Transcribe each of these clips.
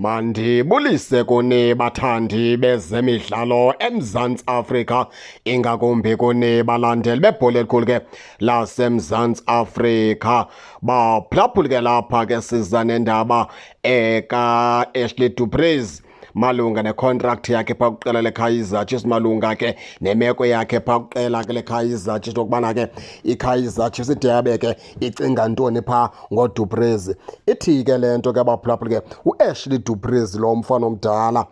Mandibulise kuni bathandi bezemidlalo eMzantsi Afrika, ingakumbi kuni balandeli bebhola elikhulu ke laseMzantsi Afrika. Baphulaphuli ke lapha ke siza nendaba eka-Ashley Du Preez malunga necontract yakhe phaa kwiqela leKaizer Chiefs, malunga ke nemeko yakhe phaa kwiqela ke leKaizer Chiefs, okubana ke iKaizer Chiefs ide yabe ke icinga ntoni phaa ngoDu Preez. Ithi ke le nto ke baphulaphuli ke uAshley Du Preez lo mfana omdala,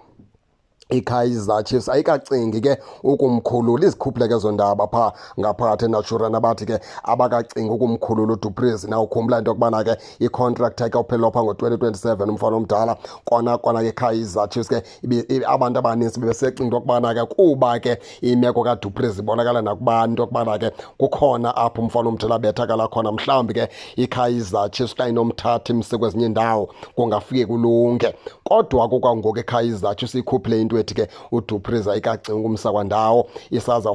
iKaizer Chiefs ayikacingi ke ukumkhulula. Izikhuphule ke ezo ndaba phaa ngaphakathi eNaturena, bathi ke abakacingi ukumkhulula uDu Preez. Nawukhumbula into yokubana ke icontract yakhe uphelelwa phaa ngo-2027 umfana omdala. Kona kona ke Kaizer Chiefs ke abantu abanintsi bebesecinga into yokubana ke kuba ke imeko kaDu Preez ibonakala nakubantu into yokubana ke kukhona apho umfana omdala abethakala khona, mhlawumbi ke iKaizer Chiefs xa inomthatha imse kwezinye iindawo kungafike kulunge. Kodwa kukwangoku iKaizer Chiefs ikhuphile into ethi ke uDu Preez ayikacingi ukumsa kwandawo, isaza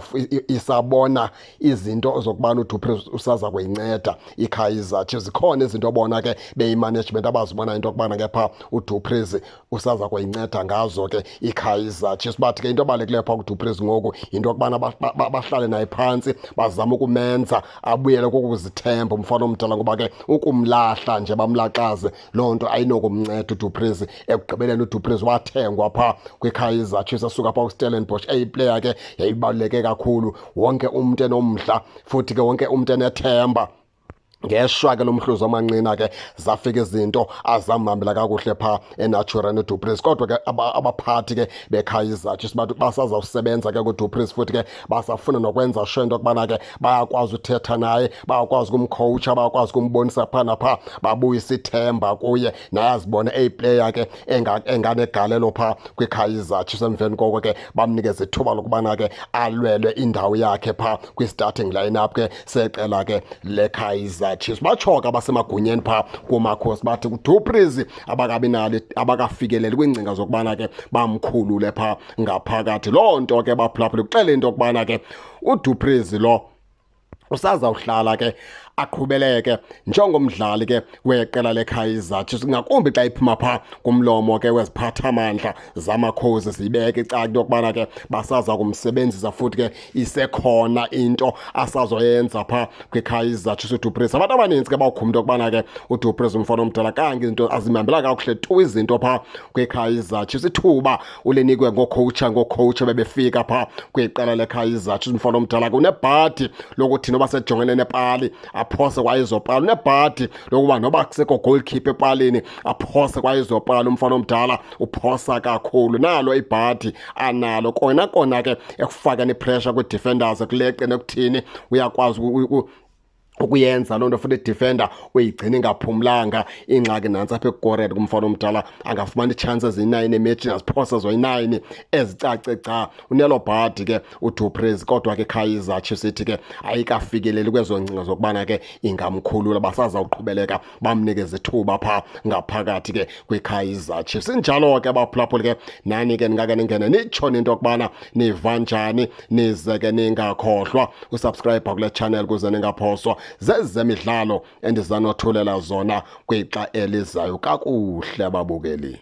isabona izinto zokubana uDu Preez usaza kuyinceda iKaizer Chiefs. Zikhona izinto bona ke beyi-management abazibona into yokubana ke phaa uDu Preez usaza kuyinceda ngazo ke iKaizer Chiefs. Bathi ke into ebalulekileyo phaa kuDu Preez ngoku yinto yokubana bahlale naye phantsi, bazame ukumenza abuyele kokuzithemba umfana omdala, ngoba ke ukumlahla nje bamlaxaze loo nto ayinokumnceda uDu Preez. Ekugqibeleni uDu Preez wathengwa phaa kwiKaizer Chiefs esuka phaa kuStellenbosch, eyiplayer ke yayibaluleke kakhulu, wonke umntu enomdla futhi ke wonke umntu enethemba. Ngeshwa ke lomhluzi wamanqina ke zafika izinto azamhambela kakuhle phaa eNaturena uDu Preez. Kodwa ke abaphathi ke beKaizer Chiefs bathi basazawusebenza ke kuDu Preez, futhi ke basafuna nokwenza sure into yokubana ke bayakwazi uthetha naye, bayakwazi ukumkhowutsha, bayakwazi ukumbonisa phaa naphaa, babuyise ithemba kuye naye azibone eyiplayer ke enganegalelo phaa kwiKaizer Chiefs. Emveni koko ke bamnikeze ithuba lokubana ke alwelwe indawo yakhe phaa kwi-starting lineup ke seqela ke leKaizer Chiefs. Batsho ke abasemagunyeni phaa kuMakhosi bathi kuDu Preez abakabi nalo, abakafikeleli kwiingcinga zokubana ke bamkhulule phaa ngaphakathi. Loo nto ke baphulaphula kuxele into yokubana ke uDu Preez lo usazawuhlala ke aqhubeleke njengomdlali ke weqela leKaizer Chiefs, ngakumbi xa iphuma phaa kumlomo ke weziphathamandla zaMakhosi. Siyibeke icaca into yokubana ke basaza kumsebenzisa futhi ke isekhona into asazoyenza phaa kwiKaizer Chiefs uDu Preez. Abantu abaninzi ke bawukhumba into yokubana ke uDu Preez umfana omdala kange izinto azimhambela kakuhle tu izinto phaa kwiKaizer Chiefs. Ithuba ulinikwe ngookhowutsha bebefika phaa kwiqela leKaizer Chiefs. Umfana omdala ke unebhadi lokuthi noba sejongene nepali aphose kwayizopala, unebhadi lokuba noba kusekho goalkeeper epalini aphose kwayizopala. Umfana omdala uphosa kakhulu, nalo ibhadi analo kona kona ke ekufakeni ipressure kwi-defenders, ekuleqeni, ekuthini uyakwazi ukuyenza loo nto, futhi idefender uyigcina ingaphumlanga. Ingxaki nantsi apha ekukoreni kumfana omdala, angafumana iitshansi eziyi-9 emetshini aziphosa zoyi-9 ezicace gca. Unelo bhadi ke uDu Preez, kodwa ke Kaizer Chiefs ithi ke ayikafikeleli kwezo ngcinga zokubana ke ingamkhulula, basazawuqhubeleka bamnikeze ithuba phaa ngaphakathi ke kwiKaizer Chiefs. Injalo ke baphulaphuli ke, nani ke ningake ningene nitsho into yokubana niva njani, nize ke ningakhohlwa usubscribe kule channel kuze ningaphoswa zezemidlalo endizanothulela zona kwixa elizayo. Kakuhle babukeli.